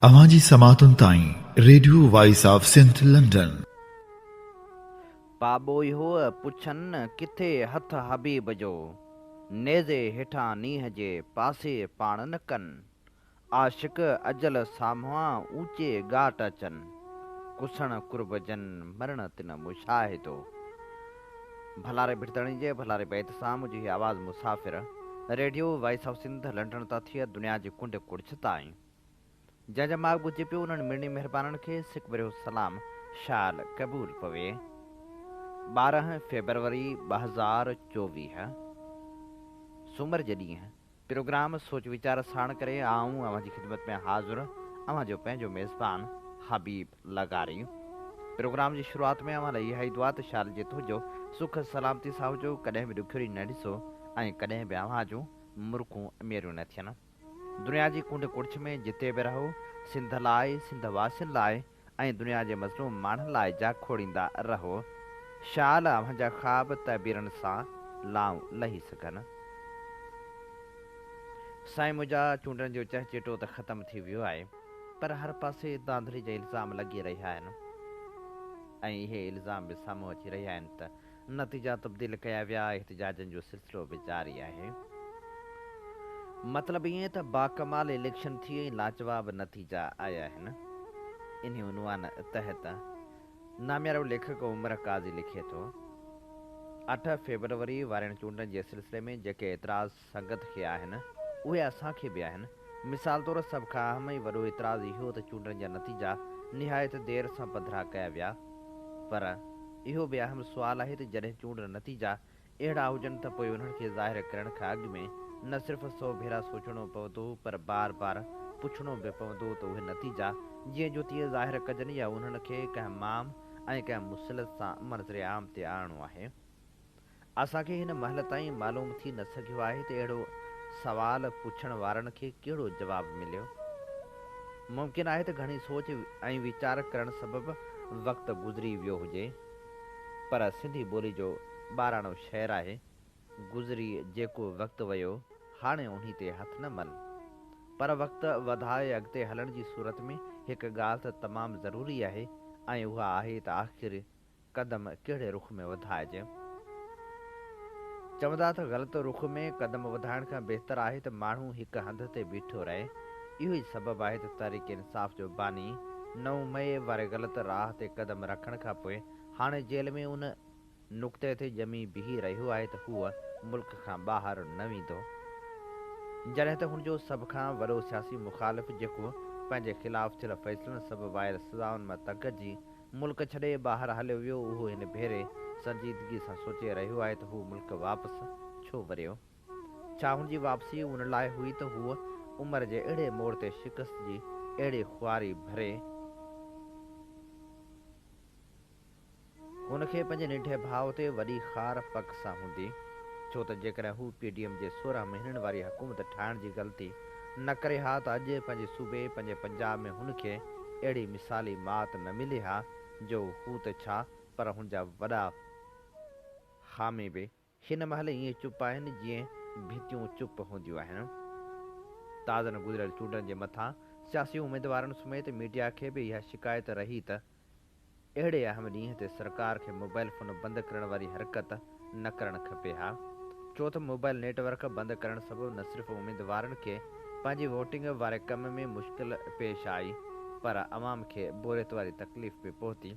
اوهان جي سماعتن تائين radio voice of Sindh London. پاٻوهيو پڇن ڪٿي هٿ حبيب جو، نيزي هيٺان نينهن جي پاسي پاڻ نه ڪن. عاشق اجل سامهان اوچي ڳاٽ اچن، ڪسڻ قرب جن مرڻ تن مشاهدو. ڀلاري ڀٽ ڌڻي جي ڀلاري بيت سان منهنجي هي آواز مسافر radio voice of Sindh London تان ٿي دنيا جي ڪنڊ ڪڙڇ تائين. جنهن جا ماڳ ٻڌجي پيو انهن مڙني مهربانن کي سڪ ڀريو سلام شال قبول پوي. 12 فيبروري 2024 سومر جي ڏينهن پروگرام سوچ ويچار ساڻ ڪري آئون اوهان جي خدمت ۾ حاضر اوهان جو پنهنجو ميزبان حبيب لغاري. پروگرام جي شروعات ۾ اوهان لاء اها ئي دعا ته شال جت هجو سک سلامتي سان هجو ڪڏهن به ڏکيو ڏينهن نه ڏسو ۽ ڪڏهن به اوهان جون مرڪون ميريون نه ٿين. دنيا جي ڪنڊ ڪڙڇ ۾ جتي به رهو، سنڌ لاء، سنڌ واسين لاء ۽ دنيا جي مظلوم ماڻهن لاء جاکوڙيندا رهو. شال اوهان جا خواب تعبيرن سان لائون لهي سگهن. سائين منهنجا چونڊن جو چهچٽو ته ختم ٿي ويو آهي پر هر پاسي ڌانڌلي جا الزام لڳي رهيا آهن ۽ اهي الزام به سامهون اچي رهيا آهن ته نتيجا تبديل ڪيا ويا، احتجاجن جو سلسلو به جاري آهي. مطلب ائين ته باڪمال اليڪشن ٿي ۽ لاجواب نتيجا آيا آهن. انهي عنوان تحت ناميارو ليکڪ عمر قاضي لکي ٿو، اٺ فيبروري وارين چونڊن جي سلسلي ۾ جيڪي اعتراض سنگت کي آهن، اهي اسان کي به آهن. مثال طور سڀ کان اهم ۽ وڏو اعتراض اهو ته چونڊن جا نتيجا نهايت دير سان پڌرا ڪيا ويا. پر اهو به اهم سوال آهي ته جڏهن چونڊ نتيجا اهڙا هجن ته پوء انهن کي ظاهر ڪرڻ کان اڳ ۾ نه صرف سئو ڀيرا سوچڻو پوندو پر بار بار پڇڻو به پوندو ته اهي نتيجا جيئن جو تيئن ظاهر ڪجن يا انهن کي ڪنهن مام ۽ ڪنهن مصلحت سان منظر عام تي آڻڻو آهي. اسان کي هن مهل تائين معلوم ٿي نه سگهيو آهي ته اهڙو سوال پڇڻ وارن کي ڪهڙو جواب مليو. ممڪن آهي ته گهڻي سوچ ۽ ويچار ڪرڻ سبب وقت گذري ويو هجي. پر سنڌي ٻولي جو ٻاراڻو شعر آهي، گذري جيڪو وقت ويو، هاڻي انهي تي هٿ نه مل. پر وقت وڌائي اڳتي هلڻ جي صورت ۾ هڪ ڳالهه ته تمام ضروري آهي ۽ اها آهي ته آخر قدم ڪهڙي رخ ۾ وڌائجي؟ چوندا ته غلط رخ ۾ قدم وڌائڻ کان بهتر آهي ته ماڻهو هڪ هنڌ تي بيٺو رهي. اهو ئي سبب آهي ته تحريڪ انصاف جو باني نو مئي واري غلط راهه تي قدم رکڻ کان پوء هاڻي جيل ۾ ان نقطي تي ڄمي بيهي رهيو آهي ته هو ملڪ کان ٻاهر نه ويندو. جڏهن ته هن جو سڀ کان وڏو سياسي مخالف جيڪو پنهنجي خلاف ٿيل فيصلن سبب آيل سزائن مان تنگ ملڪ ڇڏي ٻاهر هليو ويو، اهو هن ڀيري سنجيدگي سان سوچي رهيو آهي ته هو ملڪ واپس ڇو وريو؟ ڇا هن جي واپسي ان لاء هئي ته هو عمر جي اهڙي موڙ تي شڪست جي اهڙي خواري ڀري، هن کي پنهنجي ننڍي ڀاء تي وڏي خار پڪ سان هوندي، ڇو ته جيڪڏهن هو پي ڊي ايم جي 16 مهينن واري حڪومت ٺاهڻ جي غلطي نه ڪري ها ته اڄ پنهنجي صوبي، پنهنجي پنجاب ۾ هن کي اهڙي مثالي مات نه ملي ها جو هو ته ڇا پر هن جا وڏا حامي به هن مهل ائين چپ آهن جيئن ڀتيون چپ هونديون آهن. تازن گذريل چونڊن جي مٿان سياسي اميدوارن سميت ميڊيا کي به اها شڪايت رهي ته اهڙي اهم ڏينهن تي سرڪار کي موبائل فون بند ڪرڻ واري حرڪت نه ڪرڻ کپي ها، ڇو ته موبائل نيٽ ورڪ بند ڪرڻ سبب نه صرف اميدوارن کي پنهنجي ووٽنگ واري ڪم ۾ مشڪل پيش آئي پر عوام کي بوريت واري تڪليف به پهتي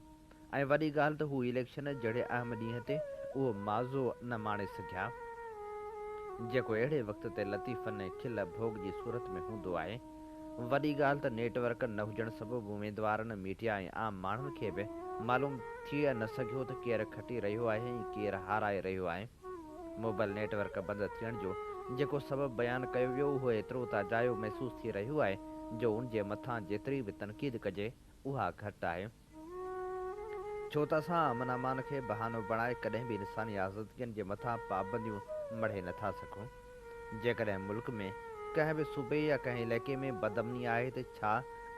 ۽ وڏي ڳالهه ته هو اليڪشن جهڙي اهم ڏينهن تي اهو مزو نه ماڻي سگهيا جيڪو اهڙي وقت تي لطيفن ۽ کل ڀوڳ جي صورت ۾ هوندو آهي. وڏي ڳالهه ته نيٽ ورڪ نه هجڻ سبب اميدوارن، ميڊيا ۽ عام ماڻهن کي به معلوم ٿي نه سگهيو ته ڪير کٽي رهيو آهي ۽ ڪير هارائي رهيو آهي. موبائل نيٽ ورڪ بند ٿيڻ جو جيڪو سبب بيان ڪيو ويو اهو ايترو ته اجايو محسوس ٿي رهيو آهي جو ان جي مٿان جيتري به تنقيد ڪجي اها گهٽ آهي. ڇو ته اسان امن امان کي بهانو بڻائي ڪڏهن به انساني آزادگين جي مٿان پابنديون مڙهي نٿا سگهون. جيڪڏهن ملڪ ۾ ڪنهن به صوبي يا ڪنهن علائقي ۾ بدامني آهي ته ڇا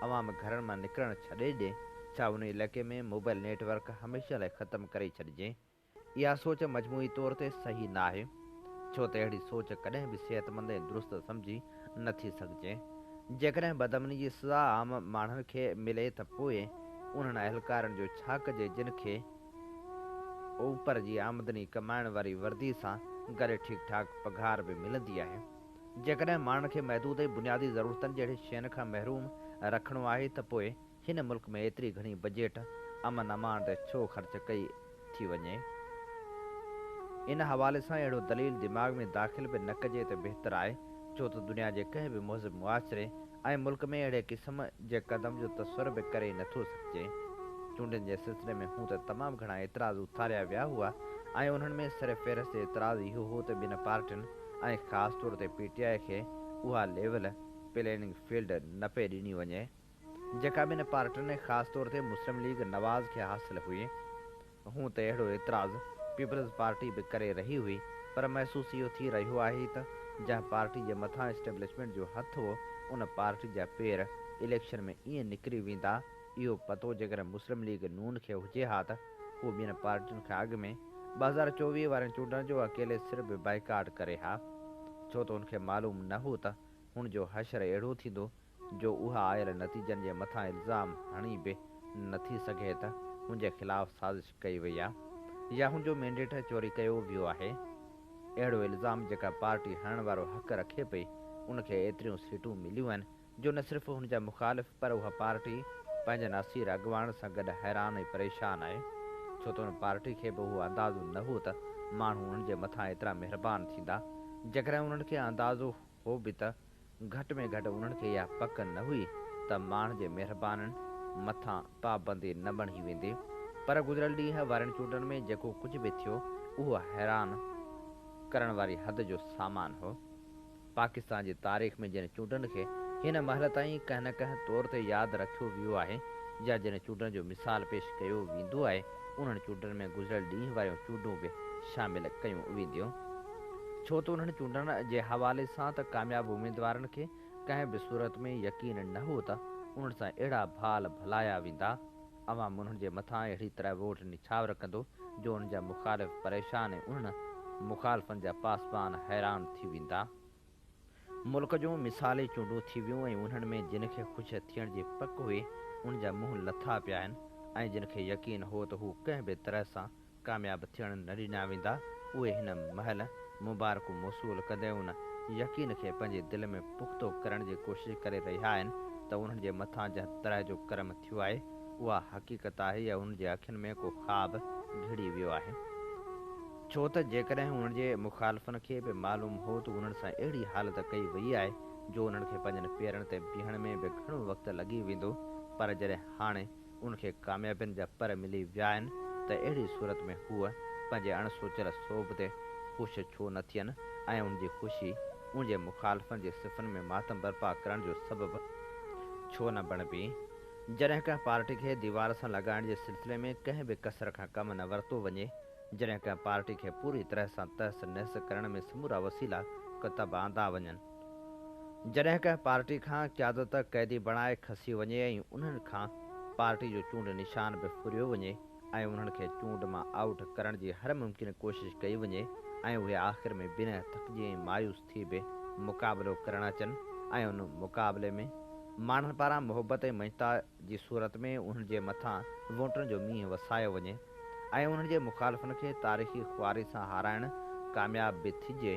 عوام گهرن مان نڪرڻ ڇڏي ڏي؟ ڇا ان علائقي ۾ موبائل نيٽ ورڪ هميشه لاء ختم ڪري ڇڏجي؟ اها سوچ مجموعي طور تي صحيح ناهي، ڇو ته اهڙي سوچ ڪڏهن به صحتمند ۽ درست سمجهي نه ٿي سگهجي. جيڪڏهن بدامني جي سزا عام ماڻهن کي ملي ته پوء انهن اهلڪارن جو ڇا ڪجي جن کي اوپر جي آمدني ڪمائڻ واري وردي سان گڏ ٺيڪ ٺاڪ پگهار به ملندي آهي. جيڪڏهن ماڻهن کي محدود ۽ بنيادي ضرورتن جهڙي شين کان محروم رکڻو آهي ته پوء هن ملڪ ۾ ايتري گهڻي بجيٽ امن امان تي ڇو خرچ ڪئي ٿي وڃي؟ ان حوالي سان اهڙو دليل دماغ ۾ داخل به نه ڪجي ته بهتر آهي، ڇو ته دنيا جي ڪنهن به مهذب معاشري ۽ ملڪ ۾ اهڙي قسم جي قدم جو تصور به ڪري نه ٿو سگهجي. چونڊن جي سلسلي ۾ هون ته تمام گهڻا اعتراض اٿاريا ويا هئا ۽ انهن ۾ سر فهرست اعتراض اهو هو ته ٻين پارٽين ۽ خاص طور تي پي ٽي آء کي اها ليول پليننگ فيلڊ نه پئي ڏني وڃي، جيڪا ٻين پارٽين ۽ خاص طور تي مسلم ليگ نواز کي حاصل هئي. هونء ته اهڙو اعتراض پيپلز پارٽي به ڪري رهي هئي پر محسوس اهو ٿي رهيو آهي ته جنهن پارٽي جي مٿان اسٽيبلشمينٽ جو هٿ هو ان پارٽي جا پير اليڪشن ۾ ائين نڪري ويندا اهو پتو جيڪڏهن مسلم ليگ نون کي هجي ها ته هو ٻين پارٽين کان اڳ ۾ 2024 وارين چونڊن جو اڪيلي سر به بائيڪاٽ ڪري ها ڇو ته ان کي معلوم نه هو ته هن جو حشر اهڙو ٿيندو جو اها آيل نتيجن جي مٿان الزام هڻي به نه ٿي سگهي ته هن جي خلاف سازش ڪئي وئي آ يا هن جو مينڊيٽ چوري ڪيو ويو آهي. اهڙو الزام جيڪا پارٽي هڻڻ وارو حق رکي پئي ان کي ايتريون سيٽون مليون آهن جو نه صرف هن جا مخالف پر اها پارٽي پنهنجن اسير اڳواڻن سان گڏ حيران ۽ پريشان آهي ڇو ته ان پارٽي کي به اهو اندازو نه هو ته ماڻهو انهن جي مٿان ايترا مهربان ٿيندا. جيڪڏهن انهن کي اندازو هو به ته گهٽ ۾ گهٽ انهن کي اها پڪ نه هئي ته ماڻهن جي مهربانين مٿان پابندي نه بڻجي ويندي. پر گذريل ڏينهن وارين چونڊن ۾ جيڪو ڪجهه به ٿيو، اهو حيران ڪرڻ واري حد جو سامان هو. پاڪستان جي تاريخ ۾ جن چونڊن کي هن مهل تائين ڪنهن نه ڪنهن طور تي ياد رکيو ويو آهي يا جن چونڊن جو مثال پيش ڪيو ويندو آهي، انهن چونڊن ۾ گذريل ڏينهن واريون چونڊون به شامل ڪيون وينديون. ڇو ته انهن چونڊن جي حوالي سان ته ڪامياب اميدوارن کي ڪنهن به صورت ۾ يقين نه هو ته انهن سان اهڙا ڀال ڀلايا ويندا. عوام انهن جي مٿان اهڙي طرح ووٽ نڇاور ڪندو جو انهن جا مخالف پريشان ۽ انهن مخالفن جا پاسبان حيران ٿي ويندا. ملڪ جون مثالي چونڊون ٿي ويون ۽ انهن ۾ جن کي خوش ٿيڻ جي پڪ هئي انهن جا منهن لٿا پيا آهن ۽ جن کي يقين هو ته هو ڪنهن به طرح سان ڪامياب ٿيڻ نه ڏنا ويندا اهي هن مهل مبارڪون موصول ڪندي ان يقين کي پنهنجي دل ۾ پختو ڪرڻ جي ڪوشش ڪري رهيا آهن ته انهن جي مٿان جنهن طرح جو ڪرم ٿيو آهي اها حقيقت آهي يا انهن جي اکين ۾ ڪو خواب گهڙي ويو آهي. ڇو ته جيڪڏهن انهن جي مخالفن کي به معلوم هو ته انهن سان اهڙي حالت ڪئي وئي آهي جو انهن کي پنهنجن پيرن تي بيهڻ ۾ به گهڻو وقت لڳي ويندو پر جڏهن هاڻي انهن کي ڪاميابين جا پر ملي ويا آهن ته اهڙي صورت ۾ هو پنهنجي اڻ سوچيل سوڀ تي خوش ڇو نه ٿين ۽ ان جي خوشي ان جي مخالفن جي صفن ۾ ماتم برپا ڪرڻ جو سبب ڇو نه بڻبي. جڏهن ڪنهن پارٽي کي ديوار سان لڳائڻ جي سلسلي ۾ ڪنهن به ڪسر کان ڪم نه ورتو وڃي، جڏهن ڪنهن پارٽي کي پوري طرح سان تهس نهس ڪرڻ ۾ سمورا وسيلا ڪتب آندا وڃن، جڏهن ڪنهن پارٽي کان قيادت قيدي بڻائي کسي وڃي ۽ انهن کان پارٽي جو چونڊ نشان به ڦريو وڃي ۽ انهن کي چونڊ مان آئوٽ ڪرڻ جي هر ممڪن ڪوشش ڪئي وڃي ۽ اهي آخر ۾ بنهه ٿڪجي ۽ مايوس ٿي به مقابلو ڪرڻ اچن ۽ ان مقابلي ۾ ماڻهن پاران محبت ۽ مڃتا جي صورت ۾ انهن جي مٿان ووٽن جو مينهن وسايو وڃي ۽ انهن جي مخالفن کي تاريخي خواري سان هارائڻ ڪامياب به ٿجي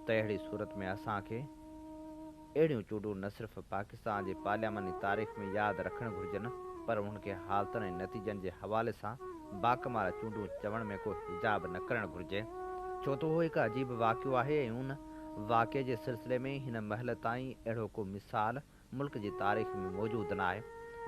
ته اهڙي صورت ۾ اسان کي اهڙيون چونڊون نه صرف پاڪستان جي پارلياماني تاريخ ۾ ياد رکڻ گهرجن پر انهن کي حالتن ۽ نتيجن جي حوالي سان باڪمال چونڊون چوڻ ۾ ڪو حجاب نه ڪرڻ گهرجي. ڇو ته اهو هڪ عجيب واقعو آهي ۽ ان واقعي جي سلسلي ۾ هن مهل تائين اهڙو ڪو مثال ملڪ جي تاريخ ۾ موجود ناهي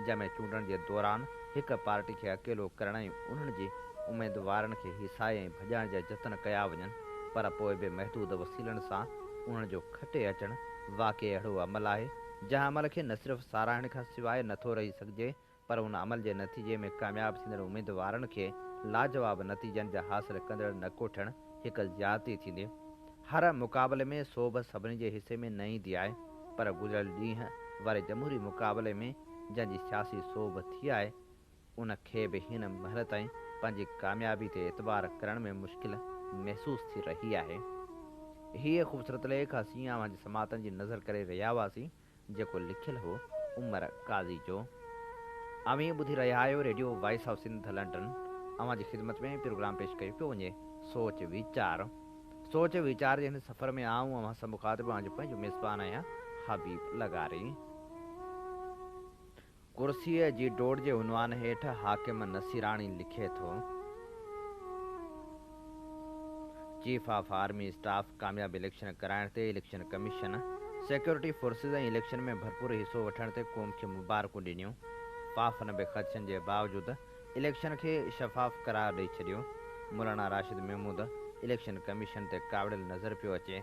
جنهن ۾ چونڊن جي دوران هڪ پارٽي کي اڪيلو ڪرڻ ۽ انهن جي اميدوارن کي هيسائي ۽ ڀڄائڻ جا جتن ڪيا وڃن پر پوء به محدود وسيلن سان انهن جو کٽي اچڻ واقعي اهڙو عمل آهي، جنهن عمل کي نه صرف ساراهڻ کان سواء نه ٿو رهي سگهجي پر ان عمل جي نتيجي ۾ ڪامياب ٿيندڙ اميدوارن کي لاجواب نتيجن جا حاصل ڪندڙ نه ڪوٺڻ هڪ زيادتي ٿيندي. هر مقابلي ۾ سوڀ سڀني جي حصي ۾ نه ايندي آهي پر گذريل ڏينهن واري جمهوري مقابلي ۾ جنهن جي سياسي سوڀ ٿي آهي، ان کي به هن مهل تائين پنهنجي ڪاميابي تي اعتبار ڪرڻ ۾ مشڪل محسوس ٿي رهي آهي. هيء خوبصورت ليک اسين اوهان جي سماعتن جي نظر ڪري رهيا هئاسين. جيڪو لکيل هو عمر قاضي جو. اوهين ٻڌي رهيا آهيو radio voice of Sindh London اوهان جي خدمت ۾ پروگرام پيش ڪيو پيو وڃي سوچ ويچار. سوچ ويچار جي هن سفر ۾ آئون اوهان سان مخاطب اوهان جو پنهنجو ميزبان آهيان حبيب لغاري. ڪرسيء جي ڊوڙ جي عنوان هيٺ حاڪم نصيراڻي لکي ٿو. چيف آف آرمي اسٽاف ڪامياب اليڪشن ڪرائڻ تي election commission, security forces ۽ election ۾ ڀرپور حصو وٺڻ تي قوم کي مبارڪون ڏنيون. فافن به خدشن جي باوجود اليڪشن کي شفاف قرار ڏئي ڇڏيو. مولانا راشد محمود اليڪشن ڪميشن تي ڪاوڙيل نظر پيو اچي.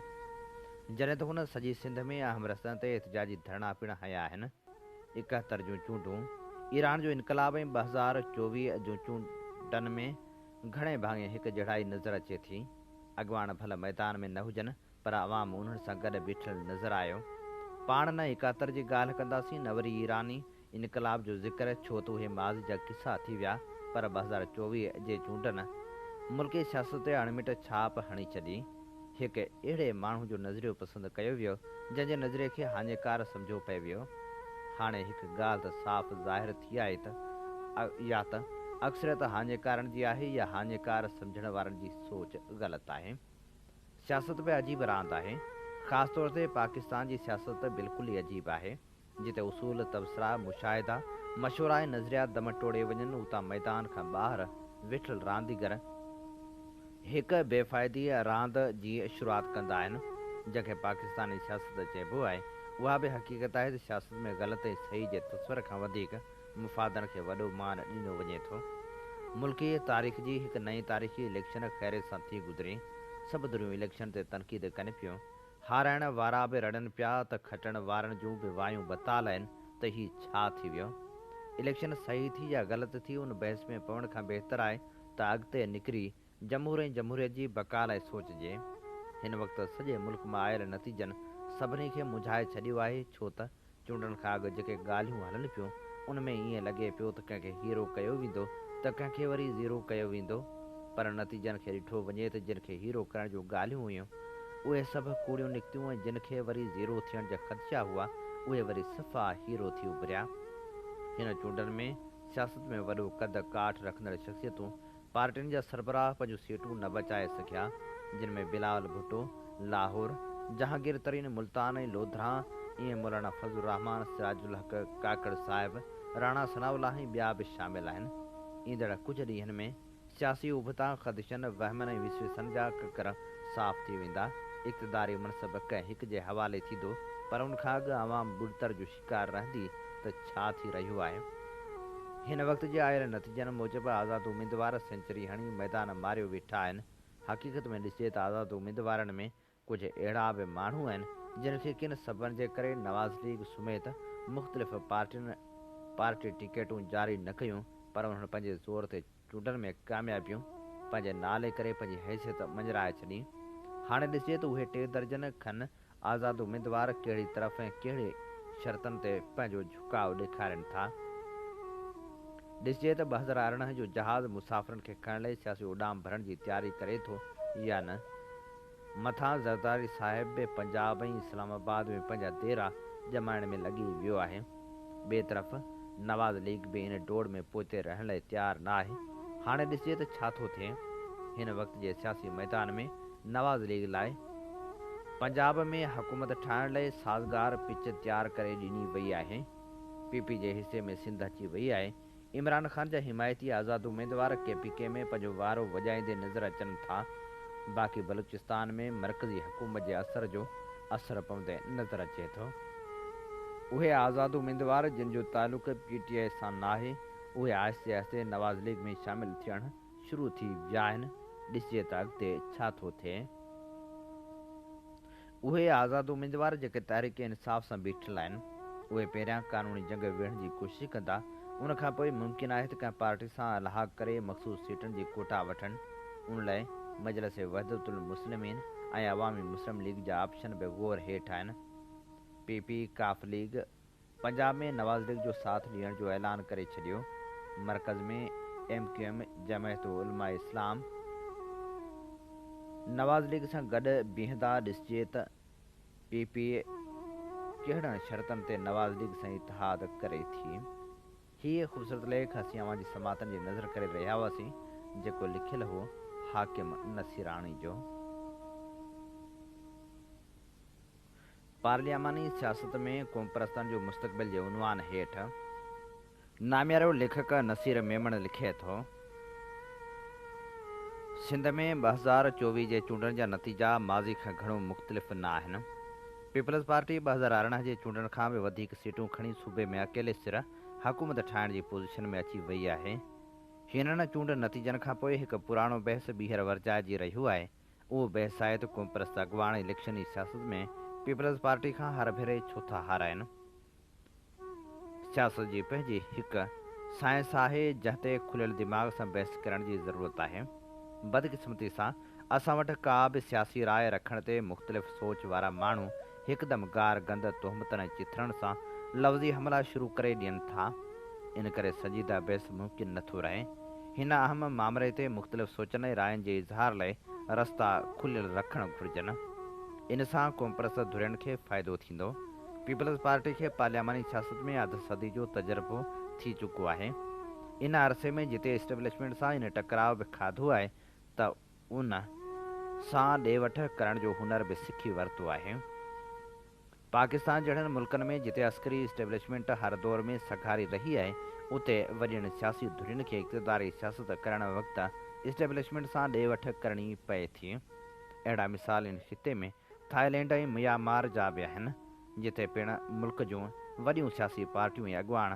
جڏهن ته هن سڄي سنڌ ۾ اهم رستن تي احتجاجي ڌرڻا پڻ هنيا آهن. 71 جون چونڊون، ايران جو انقلاب ۽ 2024 جون چونڊن ۾ گهڻي ڀاڱي هڪ جهڙائي نظر اچي ٿي. اڳواڻ ڀل ميدان ۾ نه هجن پر عوام انهن سان گڏ بيٺل نظر آيو. پاڻ نه 71 جي ڳالهه ڪنداسين نه وري ايراني انقلاب جو ذڪر ڇو ته اهي ماضي جا قصا ٿي ويا پر 2024 جي چونڊن ملڪي سياست تي اڻمٽ ڇاپ هڻي ڇڏي. هڪ اهڙي ماڻهو جو نظريو پسند ڪيو ويو، جنهن جي نظريي کي هاڃيڪار سمجهيو پئي ويو. هاڻي هڪ ڳالهه ته صاف ظاهر ٿي آهي ته يا ته اڪثريت هاڃيڪارن جي آهي يا هاڃيڪار سمجهڻ وارن جي سوچ غلط آهي. سياست به عجيب راند آهي. خاص طور تي پاڪستان جي سياست ته بلڪل ئي عجيب آهي. جتي اصول، تبصرا، مشاهدا، مشورا ۽ نظريا دم ٽوڙي وڃن اتان ميدان کان ٻاهر ويٺل رانديگر هڪ بي فائدي راند جي شروعات ڪندا آهن، جنهن کي پاڪستاني سياست چئبو آهي. اها به حقيقت آهي ته سياست ۾ غلط ۽ صحيح جي تصور کان وڌيڪ مفادن کي وڏو مان ڏنو وڃي ٿو. ملڪي تاريخ جي هڪ نئين تاريخي اليڪشن خيريت سان ٿي گذري. سڀ ڌريون اليڪشن تي تنقيد ڪن پيون. هارائڻ وارا به رڙن پيا ته کٽڻ وارن جون به وايون بتال آهن ته هي ڇا ٿي ويو؟ اليڪشن صحيح ٿي يا غلط ٿي ان بحث ۾ پوڻ کان بهتر آهي ته اڳتي نڪري جمهور ۽ جمهوريت جي بقا لاء سوچجي. هن وقت سڄي ملڪ مان آيل نتيجن سڀني کي منجهائي ڇڏيو آهي ڇو ته چونڊن کان اڳ جيڪي ڳالهيون هلن پيون ان ۾ ائين لڳي پيو ته ڪنهن کي هيرو ڪيو ويندو ته ڪنهن کي وري زيرو ڪيو ويندو پر نتيجن کي ڏٺو وڃي ته جن کي هيرو ڪرڻ جون ڳالهيون هيون اهي سڀ ڪوڙيون نڪتيون ۽ جن کي وري زيرو ٿيڻ جا خدشا هئا اهي وري صفا هيرو ٿي اڀريا. هن چونڊن ۾ سياست ۾ وڏو قد ڪاٺ رکندڙ شخصيتون پارٽين جا سربراهه پنهنجون سيٽون نه بچائي سگهيا، جن ۾ بلاول ڀٽو، لاهور، جهانگير ترين، ملتان ۽ لوڌران، ايئن مولانا فضل الرحمان، سراج الحق ڪاڪڙ صاحب، راڻا ثناء الله ۽ ٻيا به شامل آهن. ايندڙ ڪجهه ڏينهن ۾ سياسي اڀ تان خدشن، وهمن ۽ وسوسن جا ڪڪر صاف ٿي ويندا، اقتداري منصب ڪنهن هڪ جي حوالي ٿيندو پر ان کان اڳ عوام ٻڏتر جو شڪار رهندي ته ڇا ٿي رهيو آهي؟ هن وقت جي آيل نتيجن موجب آزاد اميدوار سينچري هڻي ميدان ماريو ويٺا آهن. حقيقت ۾ ڏسجي ته آزاد اميدوارن ۾ ڪجهه اهڙا به ماڻهو آهن جن کي ڪن سببن جي ڪري نواز ليگ سميت مختلف پارٽين پارٽي ٽڪيٽون جاري نه ڪيون پر انهن پنهنجي زور تي چونڊن ۾ ڪاميابيون پنهنجي نالي ڪري پنهنجي حيثيت مڃرائي ڇڏي. هاڻي ڏسجي ته اهي ٽي درجن کن آزاد اميدوار ڪهڙي طرف ۽ ڪهڙي شرطن تي پنهنجو جهڪاء ڏيکارين ٿا. ڏسجي ته 2018 جو جهاز مسافرن کي کڻڻ لئي سياسي اڏام ڀرڻ جي تياري ڪري ٿو يا نه. مٿان زرداري صاحب به پنجاب ۽ اسلام آباد ۾ پنهنجا ديرا ڄمائڻ ۾ لڳي ويو آهي. ٻئي طرف نواز ليگ به ان ڊوڙ ۾ پوئتي رهڻ لئي تيار نه آهي. هاڻي ڏسجي ته ڇا ٿو ٿئي. هن وقت جي سياسي ميدان ۾ نواز ليگ لاء پنجاب ۾ حڪومت ٺاهڻ لئي سازگار پچ تيار ڪري ڏني وئي آهي. پي پي جي حصي ۾ سنڌ اچي وئي آهي. عمران خان جا حمايتي آزاد اميدوار ڪي پي ڪي ۾ پنهنجو وارو وڄائيندي نظر اچن ٿا. باقي بلوچستان ۾ مرڪزي حڪومت جي اثر جو اثر پوندي نظر اچي ٿو. اهي آزاد اميدوار جن جو تعلق پي ٽي آء سان ناهي اهي آهستي آهستي نواز ليگ ۾ شامل ٿيڻ شروع ٿي ويا آهن، ڏسجي ته اڳتي ڇا ٿو ٿئي. اهي آزاد اميدوار جيڪي تحريڪ انصاف سان بيٺل آهن، اهي پهريان قانوني جنگ وڙهڻ جي ڪوشش ڪندا، ان کان پوء ممڪن آهي ته ڪنهن پارٽي سان الحاق ڪري مخصوص سيٽن جي ڪوٽا وٺن، ان لاء مجلس وحدت المسلمين ۽ عوامي مسلم ليگ جا آپشن به غور هيٺ آهن. P P Qaf league Punjab ۾ Nawaz league جو ساٿ ڏيڻ جو اعلان ڪري ڇڏيو، مرڪز ۾ M Q M, Jamiat Ulema Islam, Nawaz league سان گڏ بيهندا ڏسجي ته پي پي ڪهڙن شرطن تي نواز ليگ سان اتحاد ڪري ٿي؟ هيء خوبصورت ليک اسين اوهان جي سماعتن جي نذر ڪري رهيا هئاسين، جيڪو لکيل هو حاڪم نصيراڻي جو. پارلياماني سياست ۾ قومپرستن جو مستقبل جي عنوان هيٺ ناميارو ليکڪ نصير ميمڻ لکي ٿو، سنڌ ۾ 2024 جي چونڊن جا نتيجا ماضي کان گهڻو مختلف نه آهن. پيپلز پارٽي 2018 جي چونڊن کان به وڌيڪ سيٽون کڻي صوبي ۾ اڪيلي سر حڪومت ٺاهڻ جي پوزيشن ۾ اچي وئي آهي. هنن چونڊ نتيجن کانپوء هڪ پراڻو بحث ٻيهر ورجائجي رهيو آهي. اهو بحث آهي ته قومپرست اڳواڻ اليڪشني سياست ۾ پيپلز پارٽي کان هر ڀيري ڇو ٿا هارائين؟ سياست جي پنهنجي هڪ سائنس آهي جنهن تي کليل دماغ سان بحث ڪرڻ جي ضرورت آهي. بدقسمتي سان اسان وٽ ڪا به سياسي راء رکڻ تي مختلف سوچ وارا ماڻهو هڪدم گار گند، تهمتن ۽ چٿرن سان لفظي حملا شروع ڪري ڏين ٿا. ان ڪري سنجيده بحث ممڪن نه ٿو رهي. هن اهم مامري تي مختلف سوچن ۽ راين جي اظهار لاء رستا کليل رکڻ گهرجن. ان سان قومپرست ڌرين کي فائدو ٿيندو. پيپلز پارٽي کي پارلياماني سياست ۾ اڌ صدي جو تجربو ٿي چڪو آهي. ان عرصي ۾ جتي اسٽيبلشمينٽ سان ان ٽڪراء به کاڌو آهي ته ان سان ڏي وٺ ڪرڻ جو هنر به سکي ورتو آهي. پاڪستان جهڙن ملڪن ۾ جتي عسڪري اسٽيبلشمينٽ هر دور ۾ سگهاري رهي آهي، اتي وڏين سياسي ڌرين کي اقتداري سياست ڪرڻ وقت اسٽيبلشمينٽ سان ڏي وٺ ڪرڻي پئي ٿي. اهڙا مثال ان خطي ۾ ٿائيلينڊ ۽ ميانمار جا به آهن، جتي پڻ ملڪ جون وڏيون سياسي پارٽيون ۽ اڳواڻ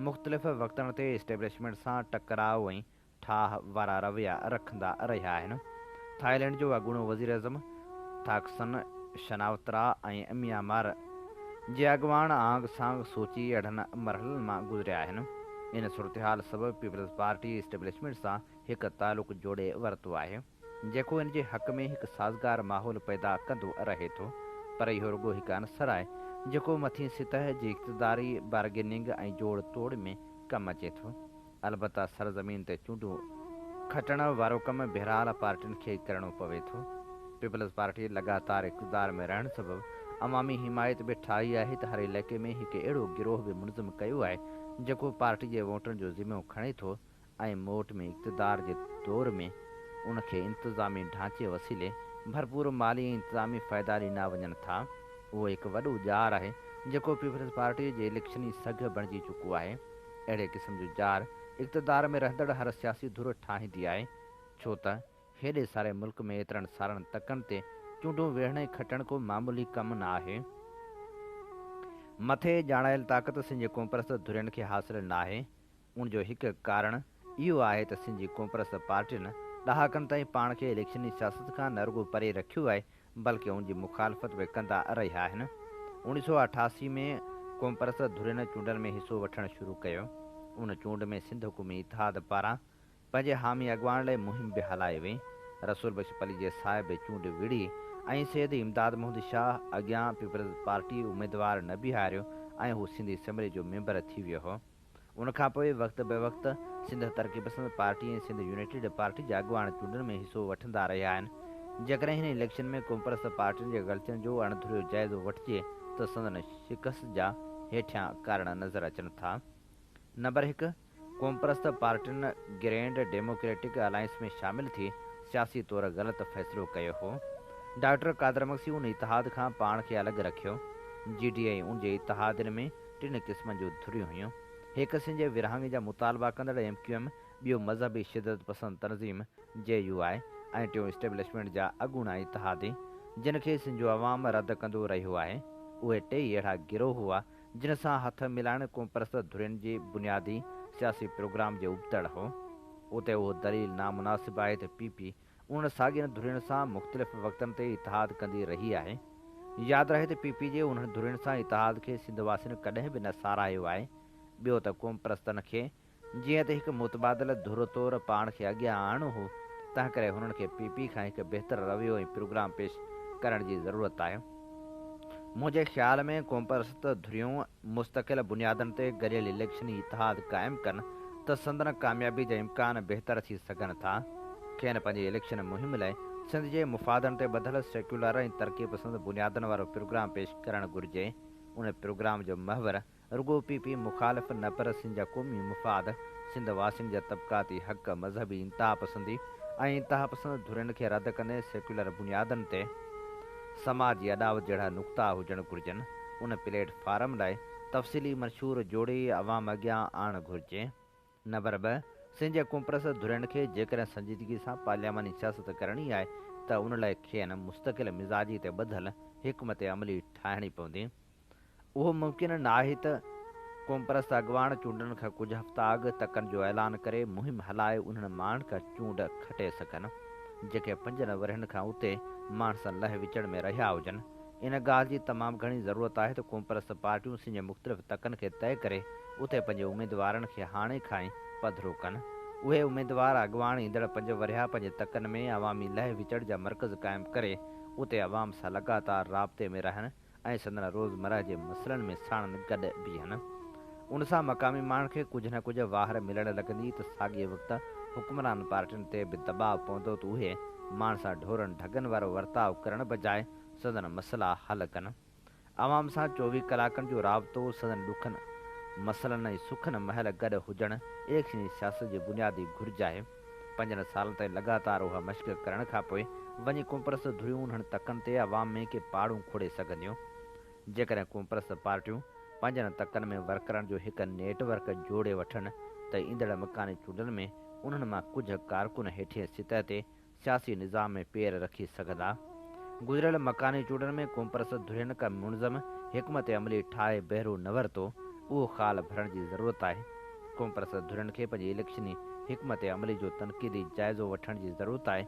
مختلف وقتن تي اسٽيبلشمينٽ سان ٽڪراء ۽ ٺاهه وارا رويا رکندا رهيا آهن. ٿائيلينڊ جو اڳوڻو وزيراعظم ٿاڪسن شناوترا ۽ ميانمار جي اڳواڻ آنگ سانگ سوچي اهڙن مرحلن مان گذريا آهن. ان صورتحال سبب پيپلز پارٽي اسٽيبلشمينٽ سان هڪ تعلق جوڙي ورتو آهي، جيڪو ان جي حق ۾ هڪ سازگار ماحول پيدا ڪندو رهي ٿو. پر اهو رڳو هڪ عنصر آهي، جيڪو مٿين سطح جي اقتداري بارگيننگ ۽ جوڙ توڙ ۾ ڪم اچي ٿو. البته سرزمين تي چونڊون کٽڻ وارو ڪم بهرحال پارٽين کي ئي ڪرڻو پوي ٿو. پيپلز پارٽي لڳاتار اقتدار ۾ رهڻ سبب عوامي حمايت به ٺاهي آهي ته هر علائقي ۾ هڪ اهڙو گروهه به منظم ڪيو آهي جيڪو پارٽي جي ووٽن جو ذمو کڻي ٿو ۽ موٽ ۾ اقتدار جي دور ۾ ان کي انتظامي ڍانچي وسيلي ڀرپور مالي ۽ انتظامي فائدا ڏنا وڃن ٿا. اهو هڪ وڏو ڄار آهي جيڪو پيپلز پارٽي جي اليڪشني سگهه بڻجي چڪو آهي. اهڙي قسم جو ڄار اقتدار ۾ رهندڙ هر سياسي ڌر ٺاهيندي آهي، ڇو ته هيڏي ساري ملڪ ۾ ايترن سارن تڪن تي چونڊون ويڙهڻ ۽ کٽڻ ڪو معمولي ڪم نه آهي. مٿي ڄاڻايل طاقت سنڌ جي قومپرست ڌرين کي حاصل ناهي. ان جو هڪ ڪارڻ اهو آهي ته سنڌ جي قومپرست پارٽين ڏهاڪن تائين پاڻ کي اليڪشني سياست کان نه رڳو پري رکيو آهي بلڪه ان جي مخالفت به ڪندا رهيا آهن. 1988 ۾ قومپرست ڌرين چونڊن ۾ حصو وٺڻ شروع ڪيو. ان چونڊ ۾ سنڌ حڪومي اتحاد پاران پنهنجي حامي اڳواڻ لاء مهم به هلائي وئي. رسول بخش پليجي صاحب به چونڊ وڙهي ۽ سيد امداد محمد شاهه اڳيان پيپلز پارٽي اميدوار نه بيهاريو ۽ هو سنڌ اسيمبلي جو ميمبر ٿي ويو هو. ان کان پوء وقت به وقت سنڌ ترقي پسند پارٽي ۽ سنڌ يونائيٽيڊ پارٽي جا اڳواڻ چونڊن ۾ حصو وٺندا رهيا آهن. جيڪڏهن هن اليڪشن ۾ قومپرست پارٽين جي غلطين جو اڻ ڌريو جائزو وٺجي ته سندن شڪست جا هيٺيان ڪارڻ نظر اچن ٿا. نمبر هڪ، قومپرست پارٽين گرينڊ ڊيموڪريٽڪ الائنس ۾ شامل ٿي سياسي طور غلط فيصلو ڪيو هو. ڊاڪٽر قادر مگسي ان اتحاد کان پاڻ کي الڳ رکيو. جي ڊي اي ۽ ان جي اتحادين ۾ ٽن قسمن جون ڌريون هيون. هڪ سنڌ جي ورهاڱي جا مطالبا ڪندڙ ايم ڪيو ايم، ٻيو مذهبي شدت پسند تنظيم جي يو آء ۽ ٽيون اسٽيبلشمينٽ جا اڳوڻا اتحادي، جن کي سنڌ جو عوام رد ڪندو رهيو آهي. اهي ٽيئي اهڙا گروهه هئا، جن سان هٿ ملائڻ قومپرست ڌرين جي بنيادي سياسي پروگرام جي ابتڙ هو. اتي اهو دليل نامناسب آهي ته پي پي انهن ساڳين ڌرين سان مختلف وقتن تي اتحاد ڪندي رهي آهي. ياد رهي ته پي پي جي انهن ڌرين سان اتحاد کي سنڌ واسين ڪڏهن به نه ساراهيو آهي. ٻيو ته قومپرستن کي جيئن ته هڪ متبادل ڌر طور پاڻ کي اڳيان آڻڻو هو، تنهنڪري هنن کي پي پي کان هڪ بهتر رويو ۽ پروگرام پيش ڪرڻ جي ضرورت آهي. منهنجي خيال ۾ قومپرست ڌريون مستقل بنيادن تي گڏيل اليڪشني اتحاد قائم ڪن ته سندن ڪاميابي جا امڪان بهتر ٿي سگهن ٿا. کين پنهنجي اليڪشن مهم لاء سنڌ جي مفادن تي ٻڌل سيڪيولر ۽ ترقي پسند بنيادن وارو پروگرام پيش ڪرڻ گهرجي. ان پروگرام جو محور رڳو پي پي مخالف نه پر سنڌ جا قومي مفاد، سنڌ واسين جا طبقاتي حق، مذهبي انتهاپسندي ۽ انتهاپسند ڌرين کي رد ڪندي سيڪيولر بنيادن تي سماجي اڏاوت جهڙا نقطا هجڻ گهرجن. ان پليٽ فارم لاء تفصيلي منشور جوڙي عوام اڳيان آڻڻ گهرجي. نمبر 2، سنڌ جي قومپرست ڌرين کي جيڪڏهن سنجيدگي سان پارلياماني سياست ڪرڻي آهي ته ان لاء کين مستقل مزاجي تي ٻڌل حڪمت عملي ٺاهڻي پوندي. اهو ممڪن ناهي ته قومپرست اڳواڻ چونڊن کان ڪجهه هفتا اڳ تڪن جو اعلان ڪري مهم هلائي انهن ماڻهن کان چونڊ کٽي سگهن، جيڪي پنجن ورهين کان اتي ماڻهن سان لهه وچڙ ۾ رهيا هجن. ان ڳالهه جي تمام گهڻي ضرورت آهي ته قومپرست پارٽيون سنڌ جي مختلف تڪن کي طئي ڪري اتي پنهنجي اميدوارن کي هاڻي کان ئي پڌرو ڪن. اهي اميدوار اڳواڻ ايندڙ پنج ورهيا پنهنجي تڪن ۾ عوامي لهه وچڙ جا مرڪز قائم ڪري اتي عوام سان لڳاتار رابطي ۾ رهن ۽ سندن روزمره جي مسئلن ۾ ساڻن گڏ بيهن. ان سان مقامي ماڻهن کي ڪجهه نه ڪجهه واهر ملڻ لڳندي ته ساڳئي وقت حڪمران پارٽين تي به دٻاء پوندو ته اهي ماڻهن سان ڍورن ڍڳن وارو ورتاء ڪرڻ بجاء سندن مسئلا حل ڪن. عوام سان 24 ڪلاڪن جو رابطو، سندن ڏکن، مسئلن ۽ سکن مهل گڏ هجڻ اليڪشني سياست جي بنيادي گهرج آهي. پنجن سالن تائين لڳاتار اها مشق ڪرڻ کانپوء وڃي قومپرست ڌريون انهن تڪن تي عوام ۾ ڪي پاڙون کوڙي سگهنديون. جيڪڏهن قومپرست پارٽيون پنهنجن تڪن ۾ ورڪرن جو هڪ نيٽ ورڪ جوڙي وٺن ته ايندڙ مڪاني چونڊن ۾ انهن مان ڪجهه ڪارڪن هيٺين سطح تي سياسي نظام ۾ پير رکي سگهندا. گذريل مڪاني چونڊن ۾ قومپرست ڌرين ڪا منظم حڪمت عملي ٺاهي بهرو نه ورتو، اهو خال ڀرڻ جي ضرورت آهي. قومپرست ڌرين کي پنهنجي اليڪشني حڪمت عملي جو تنقيدي جائزو وٺڻ جي ضرورت آهي.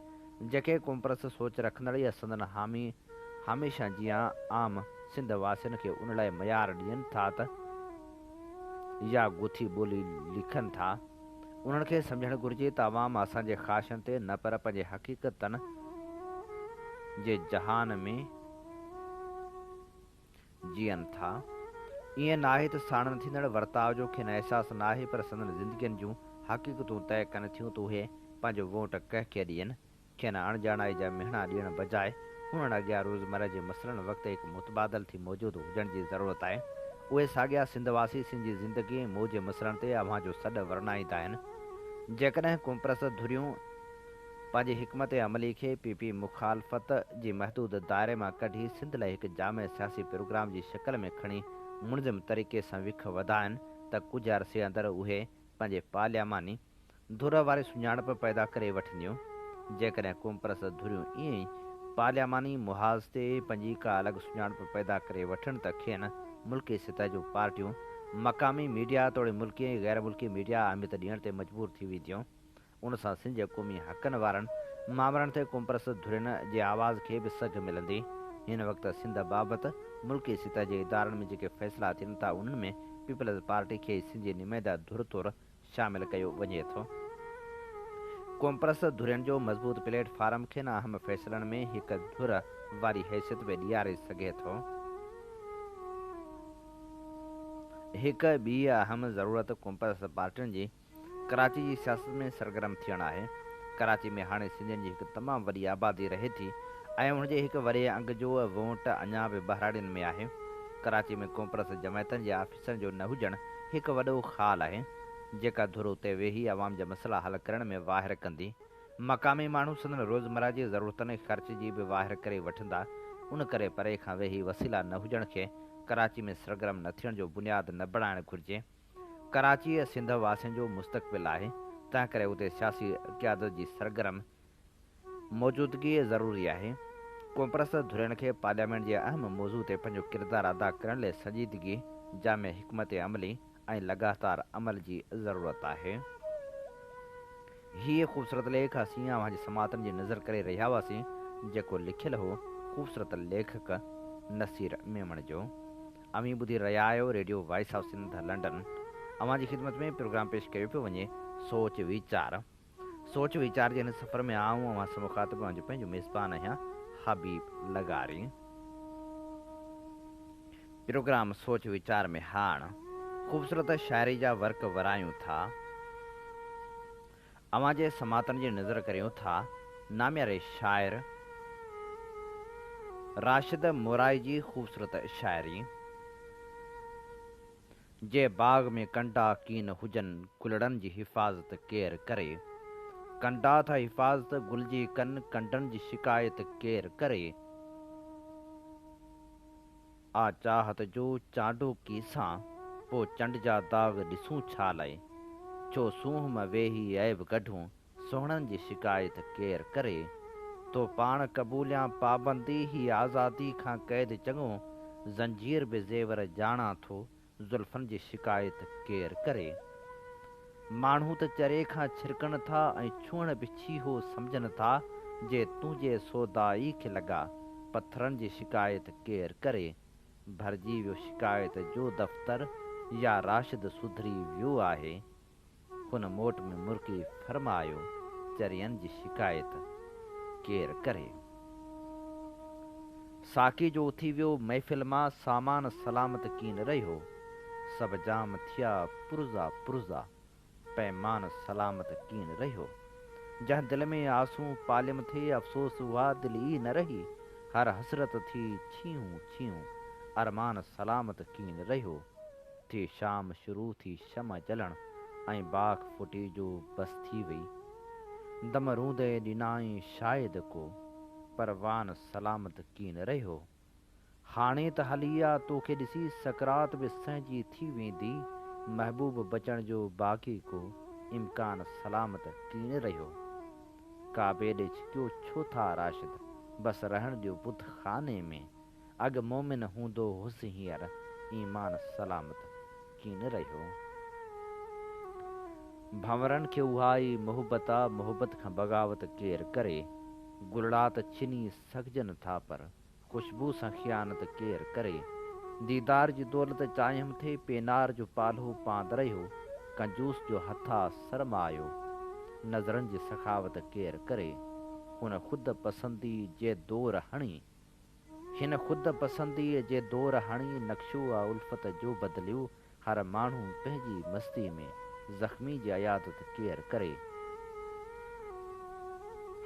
جيڪي قومپرست سوچ رکندڙ يا سندن حامي هميشه جيان عام سنڌ واسين کي ان لاء ميار ڏين ٿا ته يا گٿي ٻولي لکن ٿا، انهن کي سمجهڻ گهرجي ته عوام اسان جي خواهشن تي نه پر پنهنجي حقيقتن جي جهان ۾ جيئن ٿا. ائين ناهي ته ساڻن ٿيندڙ ورتاء جو کين احساس ناهي پر سندن زندگين جون حقيقتون طئي ڪن ٿيون ته اهي پنهنجو ووٽ ڪنهن کي ڏين. کين اڻڄاڻائي جا مهڻا ڏيڻ بجاء انهن اڳيان روزمره جي مسئلن وقت هڪ متبادل ٿي موجود هجڻ جي ضرورت آهي. اهي ساڳيا سنڌ واسي سنڌ جي زندگي ۽ موت جي مسئلن تي اوهان جو سڏ ورنائيندا آهن. جيڪڏهن قومپرست ڌريون پنهنجي حڪمت عملي کي پي پي مخالفت جي محدود دائري مان ڪڍي سنڌ لاء هڪ جامع سياسي پروگرام جي شڪل ۾ کڻي منظم طريقي سان وک وڌائن ته ڪجهه عرصي اندر اهي پنهنجي پارلياماني ڌر واري سڃاڻپ پيدا ڪري وٺنديون. جيڪڏهن قومپرست ڌريون ائين ئي پارلياماني محاذ تي پنهنجي ڪا الڳ سڃاڻپ پيدا ڪري وٺن ته کين ملڪي سطح جون پارٽيون، مقامي ميڊيا توڙي ملڪي ۽ غير ملڪي ميڊيا اهميت ڏيڻ تي مجبور ٿي وينديون. ان سان سنڌ جي قومي حقن وارن مامرن تي قومپرست ڌرين جي آواز کي به سگهه ملندي. هن وقت سنڌ بابت ملڪي سطح جي ادارن ۾ جيڪي فيصلا ٿين ٿا انهن ۾ پيپلز پارٽي کي ئي سنڌ جي نمائنده ڌر طور شامل ڪيو وڃي ٿو. قومپرست ڌرين جو مضبوط پليٽ فارم کين اهم فيصلن ۾ هڪ ڌر واري حيثيت به ڏياري سگهي ٿو. هڪ ٻي اهم ضرورت قومپرست پارٽين جي ڪراچي جي سياست ۾ سرگرم ٿيڻ آهي. ڪراچي ۾ هاڻي سنڌين جي هڪ تمام وڏي آبادي رهي ٿي ۽ ان جي هڪ وڏي انگ جو وونٽ اڃا به ٻهراڙين ۾ آهي. ڪراچي ۾ قومپرست جماعتن جي آفيسن جو نه هجڻ هڪ وڏو خال آهي، جيڪا ڌر اتي ويهي عوام جا مسئلا حل ڪرڻ ۾ واهر ڪندي. مقامي ماڻهو سندن روزمره جي ضرورتن ۽ خرچ جي به واهر ڪري وٺندا، ان ڪري پري کان ويهي وسيلا نه هجڻ کي ڪراچي ۾ سرگرم نه ٿيڻ جو بنياد نه بڻائڻ گهرجي. ڪراچيء سنڌ واسين جو مستقبل آهي، تنهنڪري اتي سياسي قيادت جي سرگرم موجودگي ضروري آهي. قومپرست ڌرين کي پارليامينٽ جي اهم موضوع تي پنهنجو ڪردار ادا ڪرڻ لئي سنجيدگي، جامع حڪمت عملي ۽ لڳاتار عمل جي ضرورت آهي. هيء خوبصورت ليک اسين اوهان جي سماعتن جي نظر ڪري رهيا هئاسين، جيڪو لکيل هو خوبصورت ليکڪ نصير ميمڻ جو. اوهين ٻڌي رهيا آهيو radio voice of Sindh London. اوهان جي خدمت ۾ پروگرام پيش ڪيو پيو وڃي سوچ ويچار. سوچ ويچار جي هن سفر ۾ آئون اوهان سان مخاطب اوهان جو پنهنجو ميزبان آهيان حبيب لغاري. پروگرام سوچ ويچار ۾ هاڻ خوبصورت شاعري جا ورق ورايون ٿا. اوهان جي سماعتن جي نظر ڪريون ٿا نامياري شاعر راشد مورائي جي خوبصورت شاعري. جي باغ ۾ ڪنڊا ڪين هجن، گلڙن جي حفاظت ڪير ڪري؟ ڪنڊا ٿا حفاظت گل جي ڪن، ڪنڊن جي شڪايت ڪير ڪري؟ آ چاهت جو چانڊوڪي سان، پو چنڊ جا داغ ڏسون ڇا لئه؟ ڇو سونهن مان ويهي عيب ڪڍون، سهڻن جي شڪايت ڪير ڪري؟ ٿو پاڻ قبوليان پابندي، هي آزادي کان قيد چڱو، زنجير به زيور ڄاڻان ٿو، زلفن جي شڪايت ڪير ڪري؟ ماڻهو ته چري کان ڇرڪن ٿا ۽ ڇهڻ به ڇيهو سمجهن ٿا، جي تنهنجي سودائي کي لڳا، پٿرن جي شڪايت ڪير ڪري؟ ڀرجي ويو شڪايت جو دفتر يا راشد سڌري ويو آهي؟ هن موٽ ۾ مرڪي فرمايو، چرين جي شڪايت ڪير ڪري؟ ساقي جو اٿي ويو محفل مان سامان سلامت ڪين رهيو، سڀ جام ٿيا پرزا پرزا، پيمان سلامت ڪين رهيو. جنهن دل ۾ آسون پاليم ٿي افسوس اها دل ئي نه رهي، هر حسرت ٿي ڇيهون ڇيهون، ارمان سلامت ڪين رهيو. ٿي شام شروع ٿي شمع جلڻ ۽ باک ڦٽي جو بس ٿي وئي. دم روندي ڏنائين شايد ڪو، پر وان سلامت ڪين رهيو. هاڻي ته هلي آ توکي ڏسي سڪرات به سهنجي ٿي ويندي، محبوب بچڻ جو باقي ڪو امڪان سلامت ڪين رهيو. ڪعبي ڏي ڇڪيو ڇو ٿا راشد، بس رهڻ ڏيو بت خاني ۾. اڳ مومن هوندو هوس هينئر ايمان سلامت ڪين رهيو. ڀنورن کي اها ئي محبت آ محبت کان بغاوت ڪير ڪري. گلڙا ته ڇني سگهجن ٿا پر خوشبو سان خيانت ڪير ڪري. ديدار جي دولت چاهيم ٿي پينار جو پالهو پاند رهيو. ڪنجوس جو هٿ آ سرمايو نظرن جي سخاوت ڪير ڪري. هن خود پسندي جي دور هڻي. هن خود پسنديء جي دور هڻي نقشو آ الفت جو بدليو، هر ماڻهو پنهنجي مستي ۾، زخمي جي عيادت ڪير ڪري.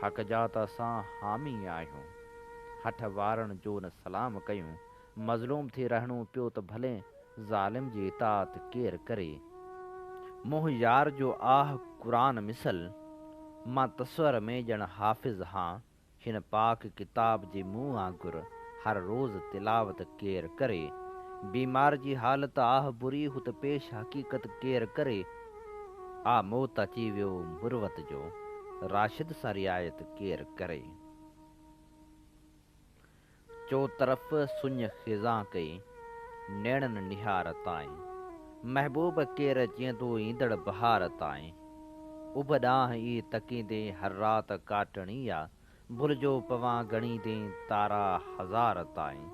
حق جا ته اسان حامي آهيون، هٺ وارن جو نه سلام ڪيون، مظلوم ٿي رهڻو پيو ته ڀلي، ظالم جي اطاعت ڪير ڪري. منهن يار جو آه قرآن مثل، مان تصور ۾ ڄڻ حافظ هان، هن پاڪ ڪتاب جي مون وانگر هر روز تلاوت ڪير ڪري. بيمار جي حالت آه بري هت پيش حقيقت ڪير ڪري. آ موت اچي ويو مروت جو راشد سان رعايت ڪير ڪري. چو طرف سڃ خزان ڪئي نيڻن نهار تائين. محبوب ڪير جيئندو ايندڙ بهار تائين. اڀ ڏانهن ئي تڪيندي هر رات ڪاٽڻي آ. ڀلجو پوان ڳڻيندي تارا هزار تائين.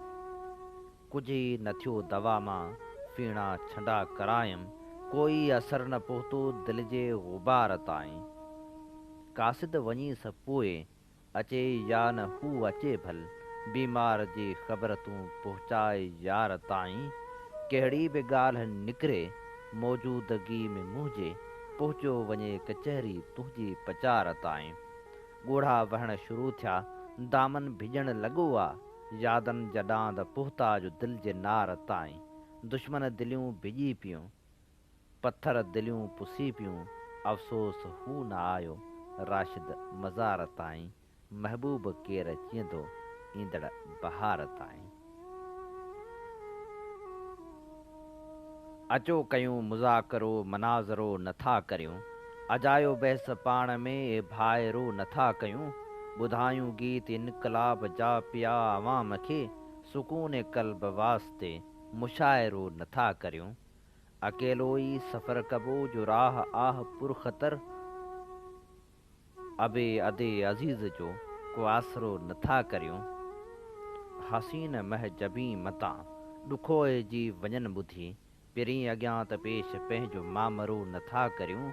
ڪجهه ئي نه ٿيو دوا مان ڦيڻا ڇنڊا ڪرايم. ڪوئي اثر نه پهتو دل جي غبار تائين. قاصد وڃيس پوء اچي يا نه هو اچي ڀل، بيمار جي خبر تون پهچاء يار تائين، ڪهڙي به ڳالهه نڪري موجودگي ۾ منهنجي، پهچيو وڃي ڪچهري تنهنجي پچار تائين. ڳوڙها وهڻ شروع ٿيا، دامن ڀڄڻ لڳو آ، يادن جا ڏاند پهتا جو دل جي نار تائين، دشمن دليون ڀڄي پيون. پٿر دليون پسي پيون، افسوس هو نه آيو راشد مزار تائين، محبوب ڪير جيئندو ايندڙ بهار تائين. اچو ڪيون مذاڪرو مناظرو نه ٿا ڪريون، اجايو بحث پاڻ ۾ اي ڀائرو نه ٿا ڪيون، ٻڌايون گيت انقلاب جا پيا عوام کي، سڪون قلب واسطي مشاعرو نه ٿا ڪريون. اڪيلو ئي سفر ڪبو جو راهه آه پرخطر ابي ادي عزيز جو ڪو آسرو نه ٿا ڪريون حسين مه جبين متان ڏکوئي جي وڃن ٻڌي پرين اڳيان ته پيش پنهنجو مامرو نه ٿا ڪريون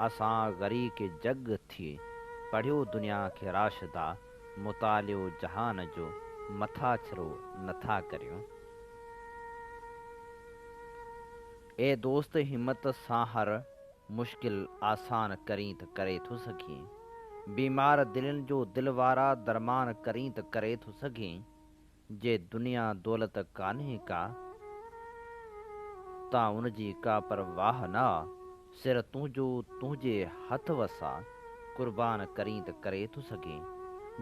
اسان غريق جڳ ٿي پڙهيو دنيا کي راشدا مطالعو جهان جو مٿاڇرو نه ٿا ڪريون. اي دوست همت سان هر مشڪل آسان ڪرين ته ڪري ٿو سگهين. بيمار دلين جو دل وارا درمان ڪرين ته ڪري ٿو سگهين. جي دنيا دولت ڪانهي ڪا تان ان جي ڪا پرواهه نه آ. سر تنهنجو تنهنجي هٿ وس آ، قربان ڪرين ته ڪري ٿو سگهين.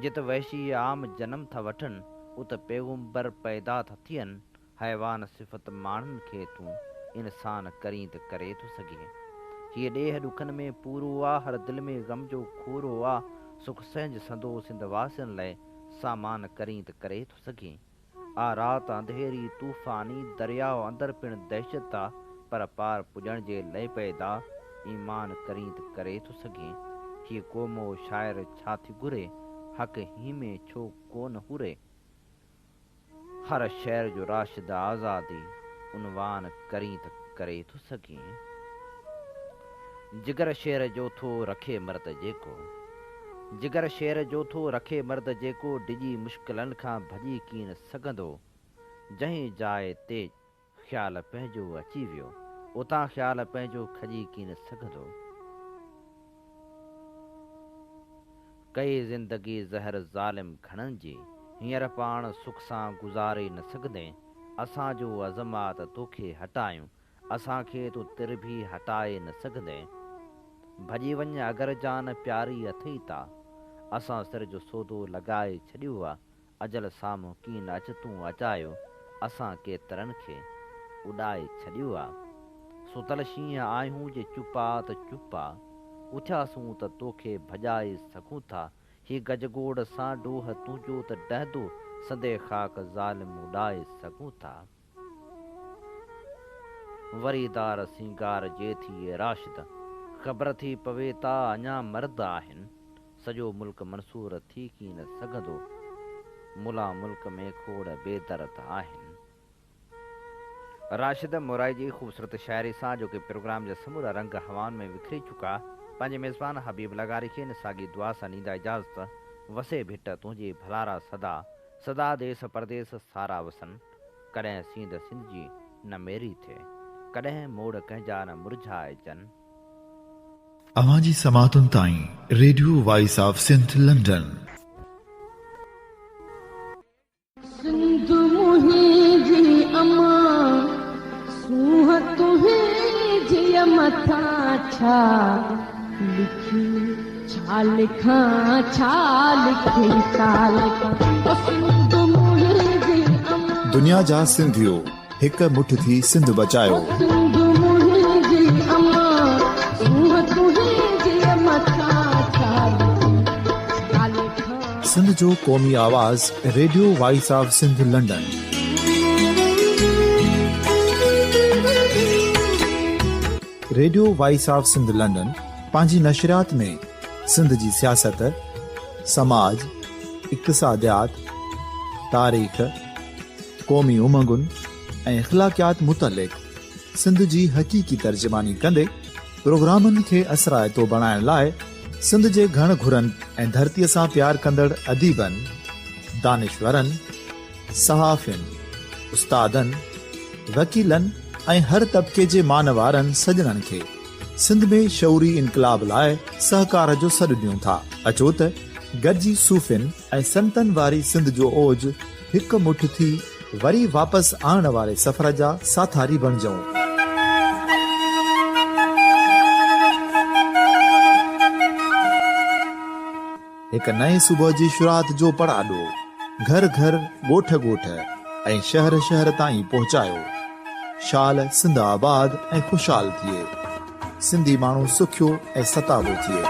جت وحشي عام جنم ٿا وٺن، ات پيغمبر پيدا ٿا ٿين. حيوان صفت ماڻهن کي تون انسان ڪرين ته ڪري ٿو سگهين. هيء ڏيهه ڏکن ۾ پورو آ، هر دل ۾ غم جو کورو آ. سک سهنج سندو سنڌ واسين لئه، سامان ڪرين ته ڪري ٿو سگهين. آ رات انڌيري طوفاني، درياء اندر پڻ دهشت آ، پر پار پڄڻ جي لئه پيدا، ايمان ڪرين ته ڪري ٿو سگهين. هيء قوم او شاعر ڇا ٿي گهري، حق هين ۾ ڇو ڪونه هوري. هر شعر جو راشد آزادي، عنوان ڪرين ته ڪري ٿو سگهين. جگر شعر جو ٿو رکي مرد جيڪو. جگر شعر جو ٿو رکي مرد جيڪو ڊڄي مشڪلن کان ڀڄي ڪين سگهندو. جنهن جاء تي خيال پنهنجو اچي ويو، اتان خيال پنهنجو کڄي ڪين سگهندو. ڪئي زندگي زهر ظالم گهڻن جي، هينئر پاڻ سک سان گذاري نه سگهندين. اسان جو عزم آ ته توکي هٽايون، اسان کي تون تر ڀي هٽائي نه سگهندين. ڀڄي وڃ اگر جان پياري اٿئي تا. اسان سر جو سودو لڳائي ڇڏيو آ. اجل سامهون ڪين اچ تون اجايو. اسان ڪيترن کي اڏائي ڇڏيو آ. ستل شينهن آهيون جي چپ آ ته چپ آ. اٿياسون ته توکي ڀڄائي سگهون ٿا. هي گجگوڙ سان ڊوهه تنهنجو ته ڊهندو. سندي خاڪ ظالم اڏائي سگهون ٿا. وري دار سينگار جي ٿئي راشد. خبر ٿي پوي تا اڃا مرد آهن. سڄو ملڪ منصور ٿي ڪين سگهندو. ملان ملڪ ۾ کوڙ بي درد آهن. راشد مورائي جي خوبصورت شاعري سان اڄوڪي پروگرام جا سمورا رنگ هوائن ۾ وکري چڪا. پنهنجي ميزبان حبيب لغاري کي ان ساڳي دعا سان ڏيندا اجازت، وسي ڀٽ تنهنجي ڀلارا سدا. سدا ديس پرديس سارا وسن، ڪڏهن سينڌ سنڌ جي نه ميري ٿئي، ڪڏهن موڙ ڪنهن جا نه مرجهائجن. اوهان جي سماعتن تائين radio voice of Sindh London. Sindh منهنجي امان سونهن تنهنجي مٿان ڇا لکي ڇا لکان ڇا لکي ڇا لکان او سنڌ منهنجي امان. دنيا جا سنڌيو هڪ مٺ ٿي سنڌ بچايو. او سنڌ منهنجي امان سونهن تنهنجي مٿان ڇا لکي ڇا لکان. سنڌ جو قومي آواز radio voice of Sindh London. Radio voice of Sindh London پنهنجي نشريات ۾ سنڌ جي سياست، سماج، اقتصاديات، تاريخ، قومي امنگن ۽ اخلاقيات متعلق سنڌ جي حقيقي ترجماني ڪندي پروگرامن کي اثرائتو بڻائڻ لاء سنڌ جي گهڻ گهرن ۽ ڌرتي سان پيار ڪندڙ اديبن، دانشورن، صحافين، استادن، وڪيلن ۽ هر طبقي جي مان وارن سڄڻن کي سنڌ ۾ شعوري انقلاب لاء سهڪار جو سڏ ڏيون ٿا. اچو ته گڏجي صوفين ۽ سنتن واري سنڌ جو اوج هڪ مٺ ٿي وري واپس آڻڻ واري سفر جا ساٿاري بڻجون. هڪ نئين صبح جي شروعات جو پڙاڏو گهر گهر، ڳوٺ ڳوٺ ۽ شهر شهر تائين پهچايو. شال سنڌ آباد ۽ خوشحال ٿئي. سنڌي ماڻهو سکيو ۽ ستابو ٿئي.